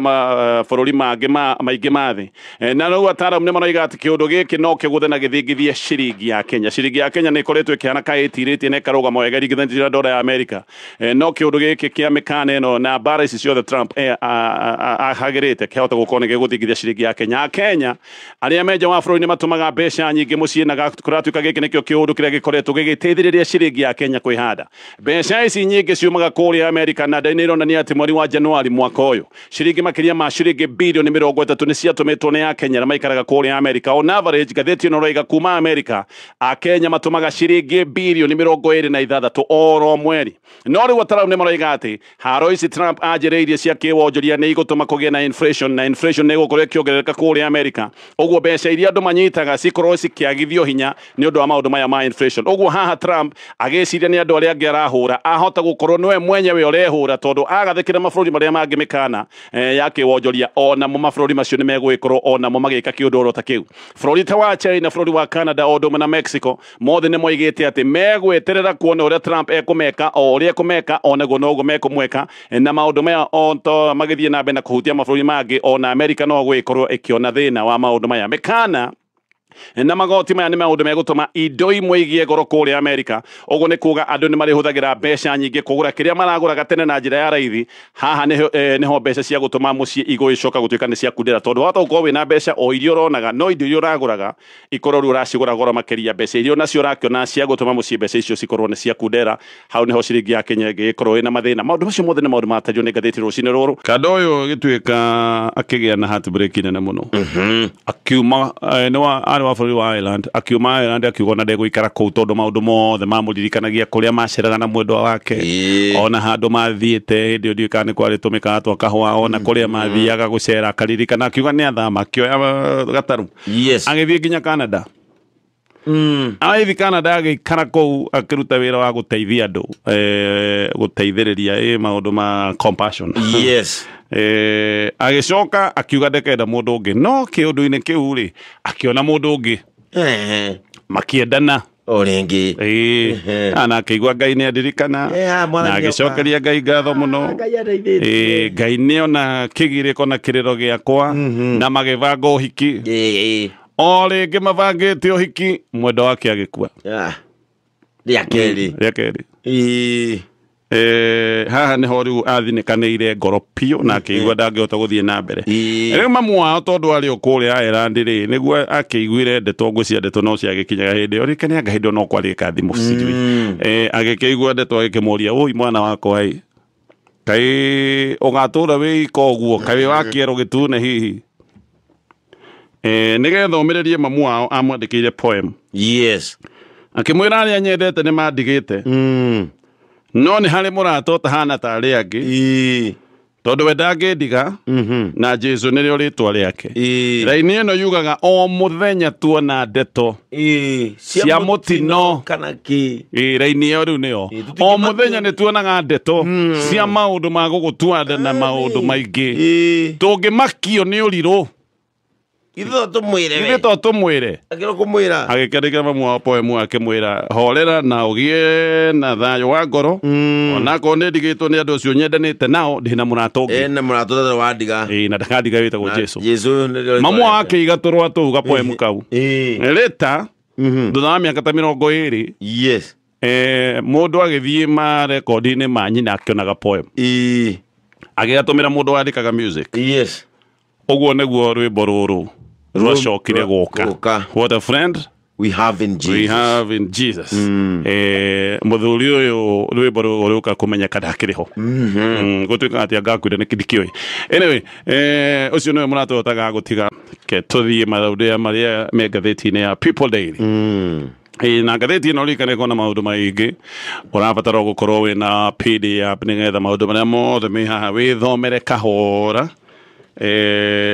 Speaker 1: bũrũri mangĩ maingĩ ma thĩ, na rĩu ataaramu nĩ maroiga atĩ kĩũndũ gĩkĩ no kĩgũthe na gĩthingithie ciringi ya Kenya. Ciringi ya Kenya nĩ ĩkoretwo ĩkĩhana ka ĩtirĩtie na ĩkarũgama wega ĩringithanĩtio na dola ya America, no kĩũndũ gĩkĩ kĩa mĩkana ĩno na mbara ici ciothe Trump ahagĩrĩte kĩhota gũkorwo nĩ gĩgũthingithia ciringi ya Kenya. Akenya arĩa me nja wa bũrũri nĩ matũmaga mbeca nyingĩ mũciĩ, na kũratuĩka gĩkĩ nĩkĩo kĩũndũ kĩrĩa gĩkoretwo gĩgĩteithĩrĩria ciringi ya Kenya kwĩhanda. Mbeca ici nyingĩ ciumaga kũrĩa America, na ndai nĩ ironania atĩ mweri wa Januari mwaka ũyũ ciringi makĩria ma ciringi bilioni 30 nĩ ciatũmĩtwo nĩ Akenya arĩa maikaraga kũrĩa America. On average ngathĩti ĩno ĩroiga kuma America Akenya matũmaga ciringi bilioni 26 oro mweri. No rĩu ataaramu nĩ maroiga atĩ haro ici Trump anjĩrĩirie cia kĩwonjoria nĩ igũtũma kũgĩe na inflation, na inflation nĩ ĩgũkorwo ĩkĩongerereka kũrĩa America, ũguo mbeca iria andũ manyitaga cikorwo cikĩagithio hinya nĩ ũndũ wa maũndũ maya ma inflation. Ũguo haha Trump agĩciria nĩ andũ arĩa angĩ arahũra ahota gũkorwo nĩwe mwenyewe ũrehũra, tondũ agathĩkĩra mabũrũri marĩa mangĩ mĩkana ya kĩwonjoria, onamo mabũrũri macio nĩ megũgĩkorwo onamo magĩka kĩũndũ oro ta kĩu. Bũrũri ta wa China, bũrũri wa Canada, o ũndũ ũmwe na Mexico, mothe nĩ moigĩte atĩ megweterera kuona ũrĩa Trump ekũmeka, o ũrĩa ekũmeka onaguo noguo mekũmweka, na maũndũ maya o to magĩthiĩ na mbere na kũhutia mabũrũri mangĩ, ona America no gũgĩkorwo ĩkĩona thĩna wa maũndũ maya. Mĩkana na magoti maya nĩ maũndũ megũtũma indo imwe igĩe goro kũrĩa America, ũguo nĩ kuga andũ nĩ marĩhũthagĩra mbeca nyingĩ kũgũra kĩrĩa maragũraga tene na njĩra ya raithi. Haha nĩho mbeca cia gũtũma mũciĩ igũgĩcoka gũtuĩka nĩ ciakundera, tondũ wahota gũkorwo wĩna mbeca o iria ũronaga, no indo iria ũragũraga ikorwo rĩu ũracigũra goro makĩria. Mbeca iria nacio ũrakĩona cia gũtũma mũciĩ, mbeca icio cikorwo nĩ ciakundera. Hau nĩho ciringi ya Kenya ĩngĩgĩkorwo ĩna mathĩna. Maũndũ macio mothe nĩ maũndũ matario nĩ ngathĩti rũcinĩ rũrũ. Kando ũyũ agĩtuĩka akĩgĩa na heartbreak nene mũno, akiuma nĩ wa bũrũri wa Ireland, akiuma Ireland akiuga ona ndegũikara kũu tondũ maũndũ mothe mamũririkanagia kũrĩa maceraga na mwendwa wake, ona handũ mathiĩte hĩndĩ ĩyo ndiũĩ kana nĩ kwarĩ tũmĩkawa twa kahũa, ona kũrĩa mathiaga gũcera akaririkana, akiuga nĩ athama, akĩoya gatarũ agĩthiĩ nginya Canada. Agĩthiĩ Canada agĩikara kũu akĩruta wĩra wa gũteithia andũ, gũteithĩrĩria maũndũ ma compassion. Agĩcoka akiuga ndekenda mũndũ ũngĩ, no kĩũndũ-inĩ kĩu rĩ akĩona mũndũ ũngĩ makĩendana
Speaker 2: o rĩngĩ,
Speaker 1: na akĩigua Ngai nĩ andirikana, na agĩcokeria Ngai ngatho mũno. Ngai nĩona kĩgirĩko na kĩrĩro gĩakwa, na magĩbanga ũhiki. O rĩngĩ mabangĩte ũhiki, mwendwa wake agĩkua.
Speaker 2: Rĩa kerĩ.
Speaker 1: Rĩa kerĩ. Haha nĩho rĩu athinĩkanĩire ngoro piũ na akĩigua ndangĩhota gũthiĩ na mbere.
Speaker 2: Ĩĩ.
Speaker 1: Rĩu mamu wao tondũ arĩ o kũrĩa Ireland rĩ, nĩguo akĩiguire ndeto, ngwĩciria ndeto no ciagĩkinyaga hĩndĩ ĩyo, rĩke nĩ anga hĩndĩ ĩyo no kwarĩ ka thimũ sijui. Agĩkĩigua ndeto agĩkĩmũria, "Ũi mwana wakwa ĩ, kaĩ ũgatũra wĩ ika ũguo, kaĩ wĩ wa kĩero gĩtune hihi?" Nĩgetha omĩrĩrie mamu wao amwandĩkĩire poem.
Speaker 2: Yes.
Speaker 1: Akĩmwĩra arĩa nyendete nĩ mandigĩte, no nĩ harĩ mũrata ũtahana ta arĩa angĩ,
Speaker 2: Ĩĩ.
Speaker 1: tondũ we ndangĩndiga, na Jesu nĩrĩo rĩtwa rĩake.
Speaker 2: Ĩĩ.
Speaker 1: Raini ĩno yugaga o mũthenya tuona ndeto
Speaker 2: Ĩĩ.
Speaker 1: cia mũtino.
Speaker 2: Kana kĩ.
Speaker 1: Ĩĩ, raini ĩyo rĩu nĩyo.
Speaker 2: Ĩĩ,
Speaker 1: O mũthenya nĩ tuonaga ndeto cia maũndũ ma gũgũtua nda na maũndũ maingĩ.
Speaker 2: Ĩĩ.
Speaker 1: Tũngĩmakio nĩ ũrirũ,
Speaker 2: Ithuĩ tũmwĩre we.
Speaker 1: ithuĩ to tũmwĩre.
Speaker 2: Akĩrwo kũmwĩra.
Speaker 1: Agĩkĩandĩkĩra mamu wao poem, akĩmwĩra horera na ũgĩe na thayũ wa ngoro, onakorwo nĩ ndigĩtwo nĩ andũ acio nyendanĩte nao, ndĩ na mũrata ũngĩ.
Speaker 2: Ena mũrata ũtarĩ wandiga.
Speaker 1: Ĩĩ, na ndakandiga, wĩtagwo
Speaker 2: Na
Speaker 1: Jesu.
Speaker 2: Jesu nĩrĩo rĩtwa
Speaker 1: Mamu wao
Speaker 2: rĩake.
Speaker 1: akĩiga tũrũa tũu gapoemu kau.
Speaker 2: Ĩĩ.
Speaker 1: Rĩta thutha wa mĩaka ta 20,
Speaker 2: Yes.
Speaker 1: Mũndũ agĩthiĩ marekondi-inĩ ma nyina akĩonaga poem,
Speaker 2: Ĩĩ.
Speaker 1: agĩgatũmĩra mũndũ wandĩkaga music.
Speaker 2: Yes.
Speaker 1: Ũguo nĩguo rwĩmbo rũrũ rwacokire gũka.
Speaker 2: Gũka.
Speaker 1: What a friend
Speaker 2: We have in Jesus.
Speaker 1: we have in Jesus. Mũthuri ũyũ rwĩmbo rũrũ rũka kũmenyeka ndakĩrĩ ho. Gũtuĩka atĩ angakuire nĩ ndikĩũĩ. Anyway, ũcio nĩwe mũrata ũtaga gũtiga. Ke tũthiĩ maũndũ marĩa me ngathĩti-inĩ ya People Daily. Ĩĩ, na ngathĩti ĩno ririkane ĩkoragwo na maũndũ maingĩ, ũrabatara gũkorwo wĩna PDF nĩgetha maũndũ marĩa mothe me haha wĩthomere kahora.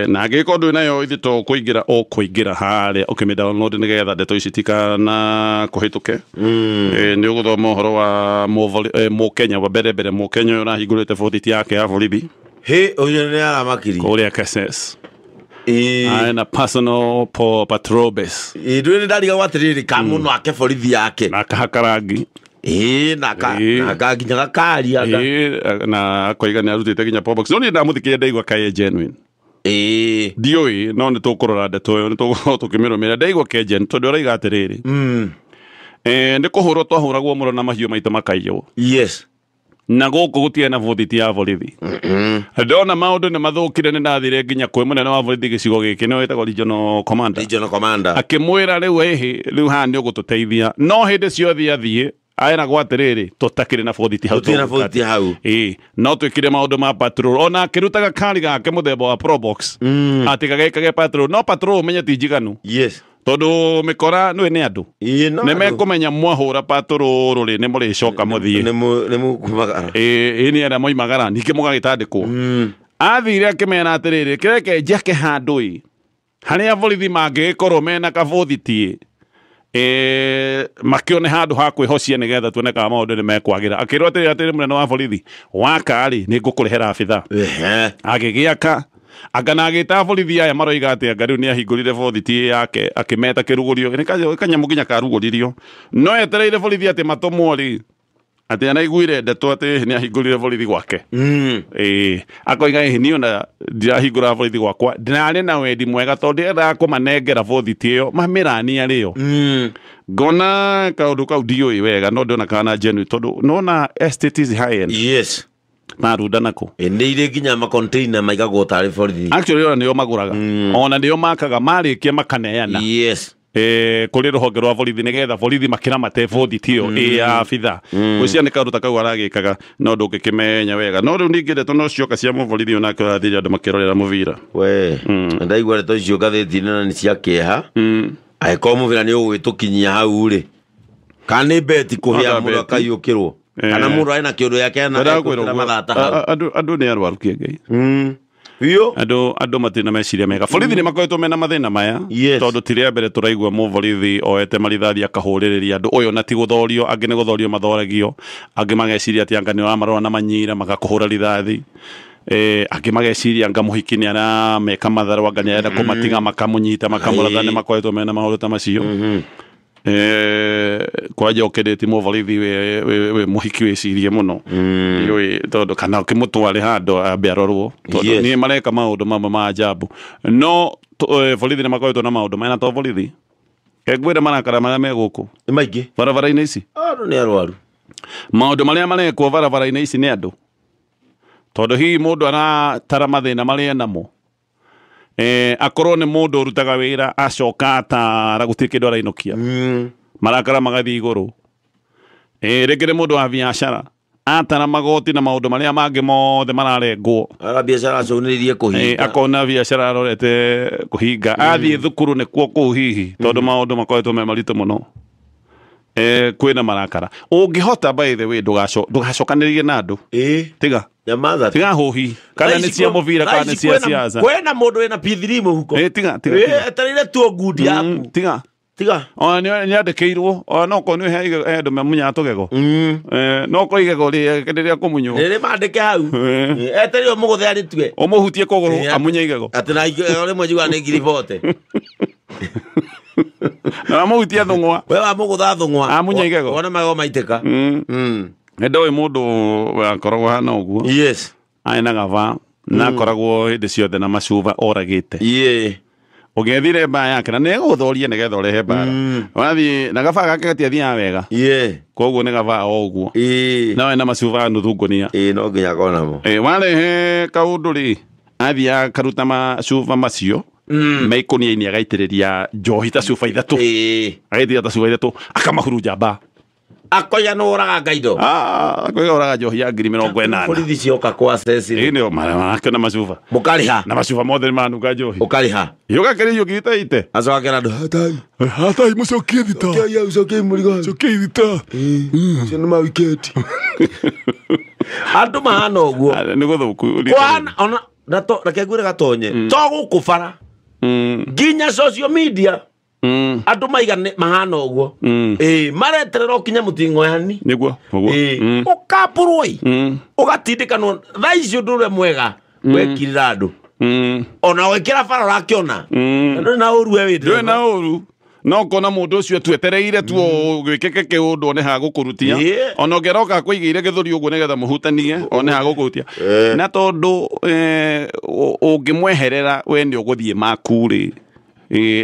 Speaker 1: Na angĩkorwo ndwĩ nayo, ithuĩ to kũingĩra ũkũingĩra harĩa ũkĩmĩ download nĩgetha ndeto ici tikana kũhĩtũke. Nĩ ũgũthoma ũhoro wa mũkenya wa mbere mbere, mũkenya ũyũ ũrahingũrĩte bũthiti yake ya borithi
Speaker 2: Hĩ, ũcio nĩ aramakiri.
Speaker 1: kũrĩa Kases.
Speaker 2: Ĩĩ.
Speaker 1: Ena personal patrol base.
Speaker 2: Ĩĩ, ndũĩ nĩ ndarigagwo atĩrĩrĩ, ka mũno ake borithi yake.
Speaker 1: Na akahaka rangi.
Speaker 2: Ĩĩ, na ka
Speaker 1: Ĩĩ.
Speaker 2: na ka nginya gakari anga.
Speaker 1: Ĩĩ, na akoiga nĩ arutĩte nginya probox, no niĩ ndamũthikĩrĩria ndaigua kaĩ genuine.
Speaker 2: Ĩĩ.
Speaker 1: Ndiũĩ, no nĩ tũkũrora ndeto ĩyo, nĩ tũgũkorwo tũkĩmĩrũmĩrĩra. Ndaigua ke genuine tondũ araiga atĩrĩrĩ, nĩ kũhũrwo twahũragwo mũno na mahiũ maitũ makaiywo,
Speaker 2: Yes.
Speaker 1: na gũkũ gũtirĩ na bũthiti ya borithi. Ndona maũndũ nĩ mathũkire, nĩ ndathire nginya kwĩ mũnene wa borithi gĩcigo gĩkĩ, nĩwe wĩtagwo regional commander.
Speaker 2: Regional commander.
Speaker 1: Akĩmwĩra rĩu ĩhĩ, rĩu haha nĩ ũgũtũteithia, no hĩndĩ ciothe athiĩ aeragwo atĩrĩrĩ, tũtakĩrĩ na bũthiti hau.
Speaker 2: Tũtirĩ na
Speaker 1: tũgũka
Speaker 2: bũthiti hau.
Speaker 1: Ĩĩ, no twĩkire maũndũ ma patrol, ona akĩrutaga kari gake mũthemba wa probox atĩ gagekage patrol, no patrol ũmenye ti njiganu,
Speaker 2: Yes.
Speaker 1: tondũ mĩkora nĩwe nĩ andũ
Speaker 2: Ĩĩ, no.
Speaker 1: nĩ mekũmenya mwahũra patrol rĩ, nĩ mũrĩcoka mũthiĩ.
Speaker 2: Nĩ mũkumagara.
Speaker 1: Ĩĩ, nĩ arĩa moimagara ningĩ mũgagĩtandĩkwo. Athire akĩmera atĩrĩrĩ, kĩreke njake handũ ĩ harĩa borithi mangĩgĩkorwo mena kabũthiti ĩ, makĩone handũ ha kwĩhocia nĩgetha tuone kana maũndũ nĩ mekwagĩra. Akĩrwo atĩrĩrĩ, atĩrĩ mũnene wa borithi, waka rĩ, nĩ ngũkũrehera abitha.
Speaker 2: Ehe.
Speaker 1: Agĩgĩaka anga na agĩta borithi aya maroiga atĩ anga rĩu nĩ ahingũrire borithi yake akĩmeta kĩrugũrio, nĩ kanyamũ nginya karugũririo, no etereire borithi atĩ matũmwo rĩ, atĩ anaiguire ndeto atĩ nĩ ahingũrire borithi gwake. Ĩĩ, akoiga ĩhĩ, niĩ ona ndirahingũra borithi gwakwa, ndĩrarĩ na wendi mwega tondũ ndĩrendaga kũmanengera borithi ĩyo mamĩrani arĩo. Ngona kaũndũ kau ndiũĩ wega, no ndĩona kana genuine tondũ nona estate is high end.
Speaker 2: Yes.
Speaker 1: Marunda nako.
Speaker 2: Ĩ, nĩ irĩ nginya macontainer maigagwo tarĩ borithi.
Speaker 1: Actually ona nĩo magũraga, ona nĩo makaga, marĩkia makaneana
Speaker 2: Yes.
Speaker 1: Kũrĩ rũhonge rwa borithi nĩgetha borithi makĩramate borithi ĩyo ĩ ya abitha. Gwĩciria nĩ kaũndũ ta kau aragĩkaga, no ndũngĩkĩmenya wega. No rĩu ningĩ ndeto no cioka cia mũborithi, onake ũrathire andũ makĩrorera mũbira.
Speaker 2: We, ndaigua ndeto icio ngathĩti-inĩ na nĩ cia kĩeha. Angĩkorwo mũbira nĩ ũgũgĩtũkinyia hau rĩ, kana nĩ beti kũhĩa
Speaker 1: Anga
Speaker 2: mũndũ
Speaker 1: beti.
Speaker 2: akaiyũkĩrwo, kana mũndũ arĩ na kĩũndũ gĩake na
Speaker 1: Ndĩrakwĩra
Speaker 2: ekũrutĩra
Speaker 1: ũguo,
Speaker 2: mathata hau.
Speaker 1: andũ nĩ arwaru kĩengei.
Speaker 2: Biũ.
Speaker 1: Andũ matirĩ na meciria mega. Borithi nĩ makoretwo mena mathĩna maya,
Speaker 2: Yes.
Speaker 1: tondũ ti rĩa mbere tũraigua mũborithi oete marithathi akahũrĩrĩria andũ ũyũ, na ti gũthorio, angĩ nĩ gũthorio mathoragio, angĩ mageciria atĩ anga nĩ ũramarora na manyira magakũhũra rithathi, angĩ mageciria anga mũhiki nĩ arameka matharũ, anga nĩ arenda kũmatiga makamũnyita makamũratha. Nĩ makoretwo mena maũndũ ta macio. Kwanja ũkĩrĩti mũborithi wĩ mũhiki wĩcirie mũno. Ndiũĩ tondũ kana ũkĩmũtware handũ ambe arorwo, tondũ
Speaker 2: Yes.
Speaker 1: niĩ mareka maũndũ mamwe ma ajabu. No borithi nĩ makoretwo na maũndũ maya, na to borithi kengwĩre marakara marĩa me gũkũ
Speaker 2: Nĩ maingĩ.
Speaker 1: barabara-inĩ ici.
Speaker 2: Andũ nĩ arwaru.
Speaker 1: Maũndũ marĩa marekwo barabara-inĩ ici nĩ andũ. Tondũ hihi mũndũ aratara mathĩna marĩa enamo. Akorwo nĩ mũndũ ũrutaga wĩra acoka atara gũtirĩ kĩndũ arainũkia. Marakara magathiĩ igũrũ. Rĩngĩ nĩ mũndũ wa biacara atara magoti na maũndũ marĩa mangĩ mothe mararengwo.
Speaker 2: Ara biacara acũnĩrĩirie kũhinga.
Speaker 1: Akona biacara arorete kũhinga. Athiĩ thukuru nĩkuo kũu hihi tondũ maũndũ makoretwo me maritũ mũno. Kwĩna marakara. Ũngĩhota by the way ndũgacokanĩrĩrie na andũ. Tiga.
Speaker 2: Nyamaza.
Speaker 1: Tiga hũhi. Kana nĩ cia mũbira kana nĩ cia siasa.
Speaker 2: Kwĩna mũndũ wĩna P3 mũhuko.
Speaker 1: Tiga.
Speaker 2: Etereire tuo ngundi yaku.
Speaker 1: Tiga.
Speaker 2: Tiga.
Speaker 1: Ona nĩ andĩkĩirwo ona no korwo nĩ he andũ mamunyaga tũgego. No korwo igego rĩrĩa kũmunywo.
Speaker 2: Rĩrĩ mandĩke hau. Etereire mũgũthe arĩtue.
Speaker 1: Ũmũhutie kũgũrũ amunye igego.
Speaker 2: Atĩ na rĩmwe njugaga nĩ ngiri bote.
Speaker 1: Na amũhutie thũng'wa.
Speaker 2: We wamũgũtha thũng'wa.
Speaker 1: Amunye igego.
Speaker 2: Wona magego maitĩka.
Speaker 1: Nĩ ndoĩ mũndũ wakoragwo hana ũguo.
Speaker 2: Yes.
Speaker 1: Arĩ na gaba na akoragwo hĩndĩ ciothe na macuba oragĩte. Ũgĩethire mbaa yake na nĩegũgũthoria nĩgetha ũrehe mbara. Wathiĩ na gabaa gake gatiathiaga wega. Koguo nĩ gabaa o ũguo. Nawe na macuba nuthu ngũnia.
Speaker 2: No nginya akorwo namo.
Speaker 1: Warehe kaũndũ rĩ, athiĩ akaruta macuba macio me ikũnia-inĩ agaitĩrĩria njohi ta cuba ithatũ. Agaitĩrĩria ta cuba ithatũ akamahurunja mbaa.
Speaker 2: Akoiga nĩ ũraga ngaindo.
Speaker 1: Akoiga ũraga njohi ya 80,000.
Speaker 2: Borithi cioka kwa Cecily.
Speaker 1: Nĩo marakĩona macuba.
Speaker 2: Mũkarĩha.
Speaker 1: Na macuba mothe nĩmanunga njohi.
Speaker 2: Ũkarĩha.
Speaker 1: Ũgakĩrĩrio ngiri ite.
Speaker 2: Acoka akera andũ hatai.
Speaker 1: Hatai mũcokie thita.
Speaker 2: Cokiai mũrigo.
Speaker 1: Cokiai thita.
Speaker 2: Ũcio nĩ ma wikendi. Andũ mahana ũguo.
Speaker 1: Nĩ gũthũku.
Speaker 2: Kwana ona na to reke ngwĩre gatonye. To gũkũ bara. Nginya social media. Andũ maiga mahana ũguo. Mareterera ũkinye mũting'oyani.
Speaker 1: Nĩguo.
Speaker 2: Ũkambũrwo ĩ. Ũgatindĩkanwo thaa ici ũndũ ũrĩa mwega wekirĩra andũ. Ona wekĩra bara ũrakĩona. Ndũrĩ na ũru we wĩ
Speaker 1: Ndũrĩ na ũru. No kona mũndũ ũcio twetereire tu gwĩkĩke kĩũndũ one ha gũkũrutia. Ona ũngĩroka akũigĩire gĩthũri ũguo nĩgetha mũhutanie one ha gũkũrutia. Na tondũ ũngĩmweherera we nĩ ũgũthiĩ maku rĩ.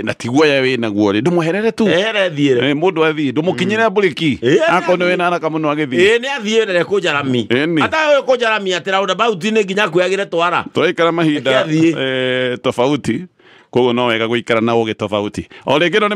Speaker 1: Na tiguoya wĩ naguo rĩ ndũmweherere tu.
Speaker 2: Ehere thiĩre.
Speaker 1: Mũndũ athiĩ ndũmũkinyĩre mburĩki. Akorwo nĩ wĩna haraka mũno agĩthiĩ.
Speaker 2: Nĩ athiĩ na nĩekũnjaramia. Ataĩ kũnjaramia atĩ roundabout nĩ nginya akuagĩre twara.
Speaker 1: Tũraikara mahinda tofauti koguo no wega gũikara na ũgĩ tofauti. O rĩngĩ.